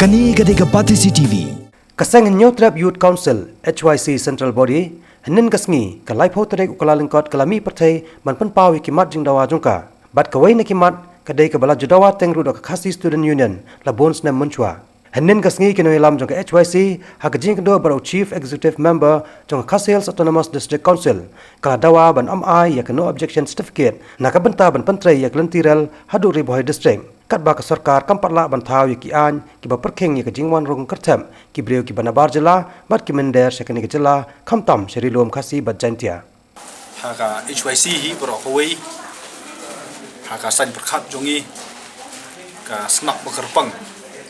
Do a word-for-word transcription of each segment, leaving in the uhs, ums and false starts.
Kane ka dei ka Batesi T V. Ka seng Hynñiewtrep Youth Council, H Y C Central Body, hynnin ka sngi, ka laiphew tarik u Kyllalyngkot ka la mih pyrthei ban pynpaw ïa ki mat jingdawa jong ka. Bad kawei na ki mat, ka dei kaba la ju dawa teng ruh da ka Khasi Student Union, la bun snem mynshuwa. Hynnin ka sngi ki nongïalam jong ka H Y C, ha ka jingïakynduh bad u Chief Executive Member jong ka Khasi Hills Autonomous District Council, ka la dawa ban ym ai ïa ka no objection certificate, na ka bynta ban pyntrei ïa ka lynti rel haduh Ri Bhoi District. Katba ka sorkar kam pat lah ban thaw ïa ki aiñ kiba pyrkhing ïa ka jingwan rung kyrthep ki briew kiba nabar jylla bad ki mynder sha kane ka jylla, khamtam sha Ri Lum Khasi bad Jaintia. Ha ka H Y C hi baroh kawei, ha ka saiñ pyrkhat jong ngi, ka sngap ba kyrpang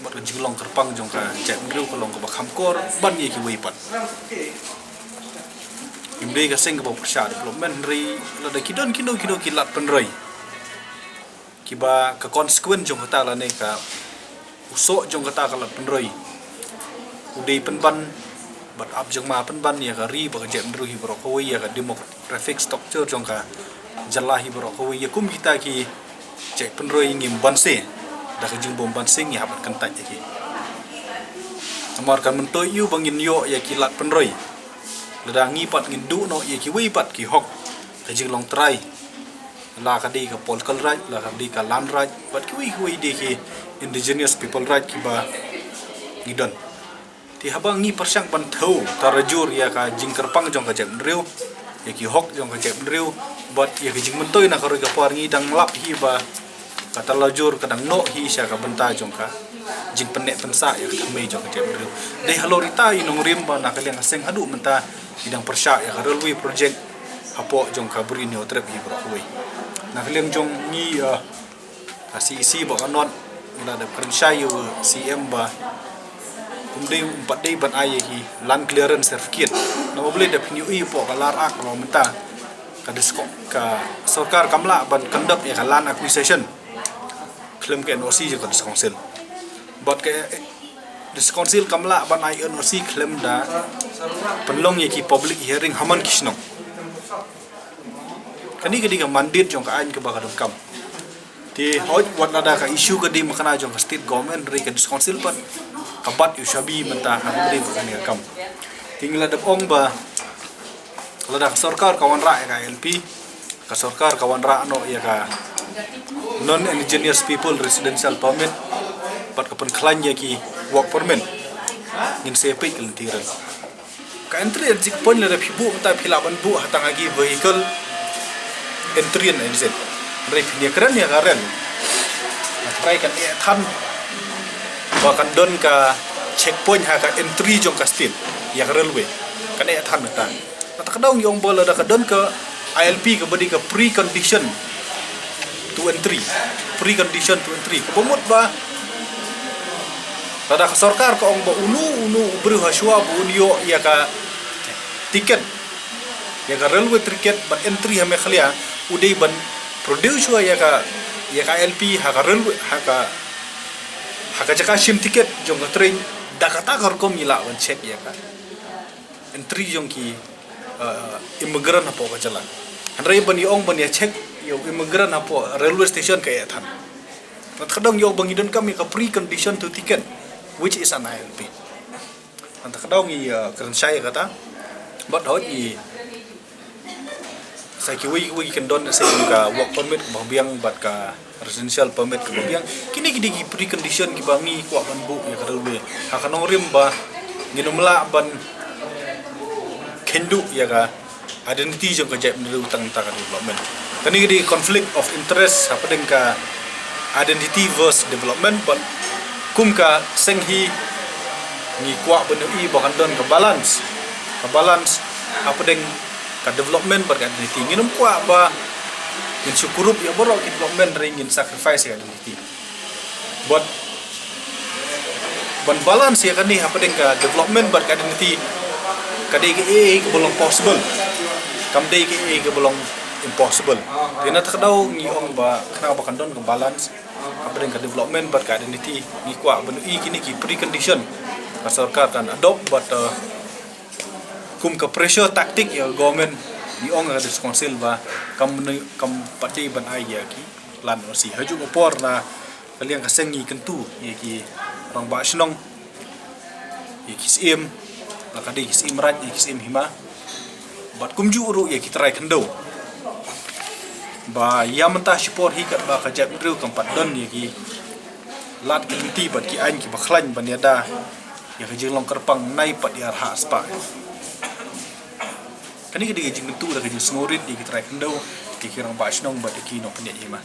bad ka jinglong kyrpang jong ka jaitbynriew ka long kaba kham kor ban ïa kiwei pat. Ngim dei ka seng kaba pyrshah development, hynrei lada ki don kino kino ki lad pynroi kiba ka consequence jong kata lane ka u soh jong kata ka lad pynroi u dei pynban bad ap jingma pynban ïa ka ri bad ka jaitbynriew hi baroh kawei, ïa ka demographic structure jong ka jylla hi baroh kawei, ïa kum kita ki jaitbynroi ngim banse da ka jingbym banse, ngi hap ban kyntait ïa ki. Namar kan myntoi ïa u ba ngin ïoh ïa ki lad pynroi lada ngi pat ngim duh noh ïa kiwei pat ki hok, ka jinglong trai, la ka dei ka political right, la ka dei ka land right, bad kiwei kiwei de ki indigenous people right kiba ngi don. Te haba ngi pyrshang ban thew tarajur ïa ka jingkyrpang jong ka jaitbynriew, ïa ki hok jong ka jaitbynriew, bad ïa ka jingmyntoi na ka roi ka par, ngi dang lap hi ba ka tarajur ka dang noh hi sha ka bynta jong ka jingpynneh pynsah ïa ka thymmei jong ka jaitbynriew. Dei halor ita i nongrim ba na ka liang ka seng haduh mynta i dang pyrshah ïa ka railway project hapoh jong ka Bri Hynñiewtrep hi baroh kawei. Na ka liang jong ngi, uh, ka C E C bad ka nod, ngi la dep kren shai ïa u C M ba um dei, um pat dei ban ai ïa ki land clearance certificate. Namar balei? Da phin ïohi hapoh ka Land Act ba mynta ka disko-, ka sorkar kam lah ban conduct ïa ka land acquisition khlem ka N O C jong ka District Council. Bad ka District Council kam lah ban ai N O C khlem da pynlong ïa ki public hearing ha man ki shnong. Kane ka dei ka mandate jong ka aiñ kaba ka donkam. Te hooid, wat lada ka issue ka dei makna jong ka state government, hynrei ka District Council pat ka bat ïa u shabi mynta ha kaba dei ba kane ka kam. Te ngi la dep ong ba lada ka sorkar ka wanrah ïa ka I L P, ka sorkar ka wanrah noh ïa ka non indigenous people residential permit, bad ka pynkhlaiñ ïa ki work permit, ngin sa peit ka lynti rel. Ka entry exit point lada phi buh mynta phi lah ban buh ha tang ha ki vehicle entry and exit. Hynrei phin ïa kren ïa ka rel, nga tharai kan eh than ba kan don ka checkpoint ha ka entry jong ka state ïa ka railway. Kan eh than mynta. Kata ka daw ngi ong ba lada ka don ka I L P kaba dei ka precondition to entry. Precondition to entry. Kaba mut ba lada ka sorkar ka ong ba uno uno u briew ha shuwa ba un ïoh ïa ka ticket, ïa ka railway ticket ban entry ha Meghalaya, u dei ban produce shuwa ïa ka, ïa ka I L P ha ka railway, ha ka, ha ka jaka shim ticket jong ka train. Da kata ka rukom ngi lah ban check ïa ka entry jong ki, uh, immigrant hapoh ka jylla. Hynrei ban ïa ong ban ïa check ïa u immigrant hapoh railway station ka eh than. Nangta ka daw ngi ong ba ngi donkam ïa ka precondition to ticket, which is an I L P. Nangta ka daw ngi, uh, kren shai ïa kata. Bad hooid ngi sa kiwei kiwei ki kyndon, sa kum ka work permit kaba biang bad ka residential permit kaba biang. Kine ki dei ki precondition kiba ngi kwah ban buh ïa ka railway. Ha ka nongrim ba ngin ym lah ban kynduh ïa ka identity jong ka jaitbynriew tang tang ka development. Kane ka dei conflict of interest hapdeng ka identity versus development, bad kum ka seng hi ngi kwah ban ïohi ba kan don ka balance. Ka balance hapdeng ka development bad ka identity. Ngin ym kwah ba ngin shu kurup ïa baroh ki development hynrei ngin sacrifice ïa ka identity. Bad ban balance ïa kane hapdeng ka development bad ka identity, ka dei kaei kaei kaba long possible, kam dei kaei kaei kaba long impossible. Te na kata ka daw ngi ong ba khnang ba kan don ka balance hapdeng ka development bad ka identity, ngi kwah ban ïohi kine ki precondition ka sorkar kan adopt, bad, uh, kum ka pressure tactic ïa ka government, ngi ong ïa ka District Council ba kam, kam pat dei ban ai ïa ki land N O C. Ha kajuh ka por na ka liang ka seng ngi kyntu ïa ki rangbah shnong, ïa ki syiem, la ka dei ki syiem raid, ïa ki syiem hima, bad kumjuh ruh ïa ki trai khyndew. Ba ïa mynta shipor hi katba ka jaitbynriew kam pat don ïa ki lad ki lynti bad ki aiñ kiba khlaiñ ban ïada ïa ka jinglong kyrpang nai pat ïa rhah spah. Kane ka dei ka jingmyntoi da ka jingsngewrit ïa ki trai khyndew, ïa ki rangbah shnong bad ïa ki nongpynïaid hima.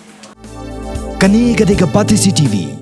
Kane ka dei ka Batesi TV.